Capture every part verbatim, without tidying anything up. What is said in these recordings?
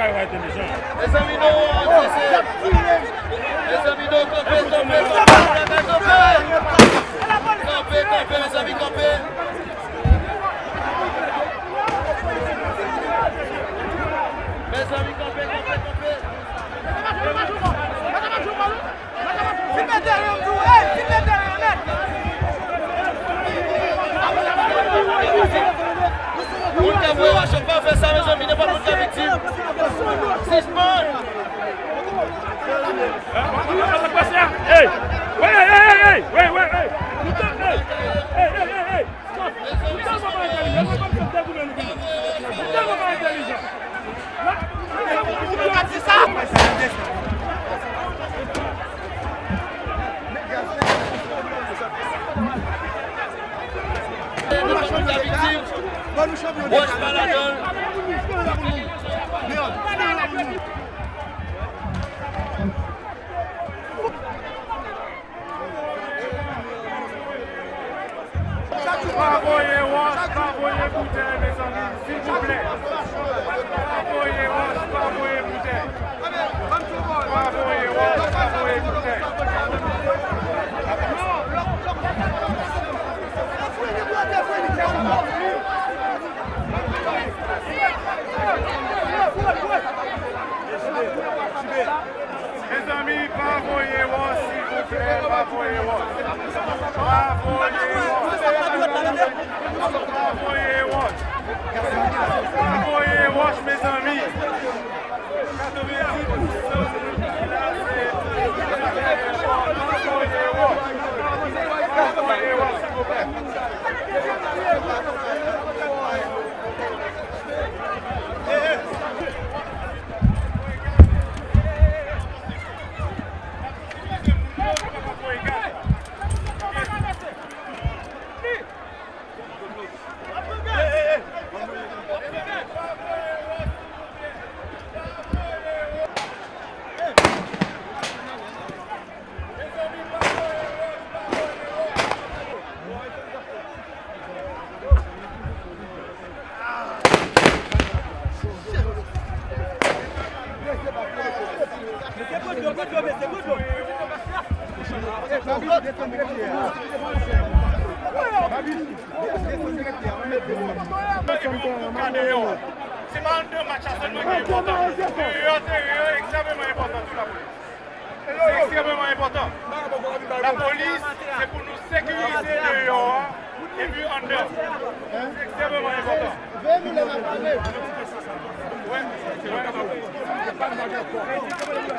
Mezanmi, non, se, se. Mezanmi, non, kanpe, kanpe, kanpe, kanpe. Kanpe, kanpe, mezanmi, kanpe. Mezanmi, kanpe, kanpe, kanpe. Moun k ap voye wòch yo, pa fè sa, mezanmi, nenpòt moun ka viktim. Sispann! Hey! Hey, hey, hey, hey! Hey, hey, hey, hey! Hey, hey, hey, hey! Stop! Nou tèlman pa entèlijan, se kòmsi nou degoumen nou vini. Nou tèlman pa entèlijan. Wòch pa ladan l. Pa voye wòch, pa voye boutèy, mezanmi, silvouplè. Pa voye wòch, pa voye boutèy. Pa voye wòch, pa voye boutèy. Mezanmi, pa voye wòch, silvouplè, pa voye wòch. Pa voye wòch. Pa voye wòch. Pa voye wòch, mezanmi. Katrevendiz pousan moun ki la, se, pa voye wòch. Pa voye wòch, silvouplè. Epi yon group ka deyò. Se pa anndan match la sèlman ki enpòtan. Deyò teren an ekstrèmeman enpòtan tou, lapolis. Se ekstrèmeman enpòtan. Lapolis, se pou nou sekirize deyò a epi anndan. Se ekstrèmeman enpòtan. Wè, wè.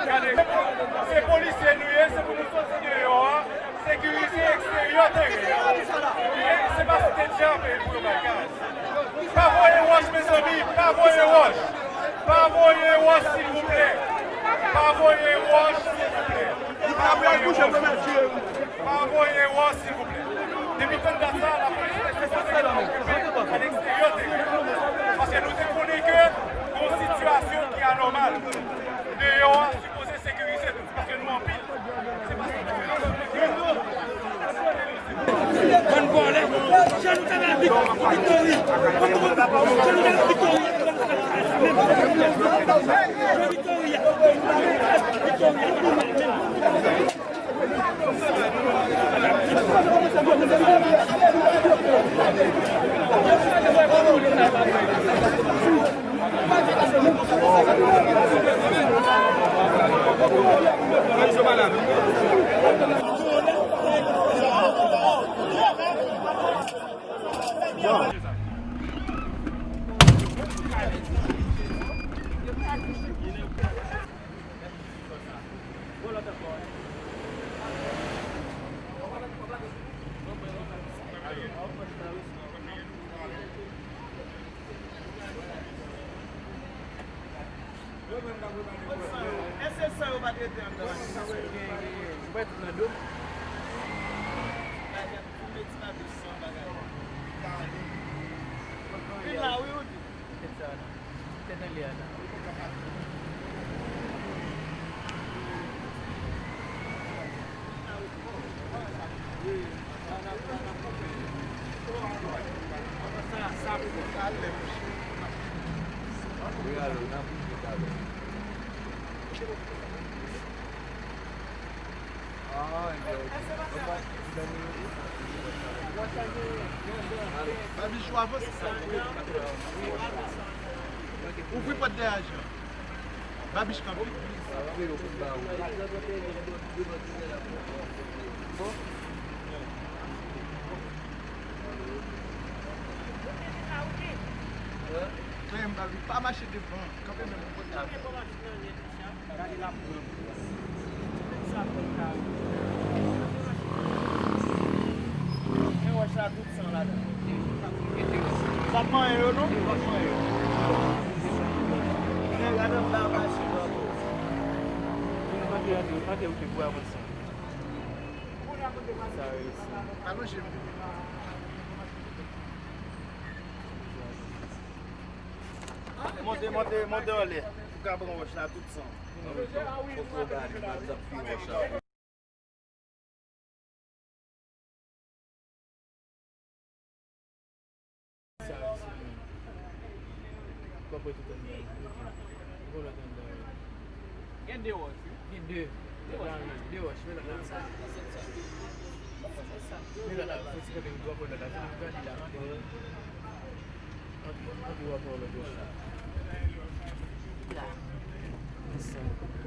Gade, se polisye nou ye, se pou nou soti deyò a. Sekirize eksteryè teren an. Se pa site djab pou yo bay gaz. Pa voye wòch, mezanmi, pa voye wòch. Pa voye wòch, silvouplè. Pa voye wòch, silvouplè. Pa voye wòch. Pa voye wòch, silvouplè. Depi tann dat sa, lapolis te sipoze okipe a leksteryè teren an. Paske nou te konnen ke gon sitiyasyon ki anòmal. Deyò a sipoze sekirize tou, paske nou anpil. Bann vòlè, jan nou te nan Victory, jan nou te nan Victory, Victory, Victory, Èske san yo pa t rete anndan la? Ou wè tout nan do m. Bagay ap fime ti papye san bagay. Vin la wi, ou di. Tèt sa la. Tèt anlè a la. Wi, alo, n ap rive talè. Babich, ou avanse. Ouvri pòt dèyè a, Jean. Babich kanpe. Men, Babich, pa mache devan. Kanpe menm, pòt la. Gade la pou sa fè kare. Men wòch la tout san ladan. Sa p manyen yo non, sa p manyen yo. Men gade anba machin nan tou. Vin antre, antre, antre, ou te pou avanse. Sa reyisi. Alonje m. Monte, monte, monte anlè. Ou ka pran wòch la tout san. Fòk yo ba li, pa t ap fini wòch la. Sa reyisi. Ou ka pran tout anndan. Ou pran lòt anndan. Gen de wòch, wi. Gen de. De wòch. De wòch, men lòt la sa. Men lòt la, fò ti kanpe, ou pran lòt la. Fò li pran li la. Antre, antre, w ap pran lòt wòch la. La. Konsa.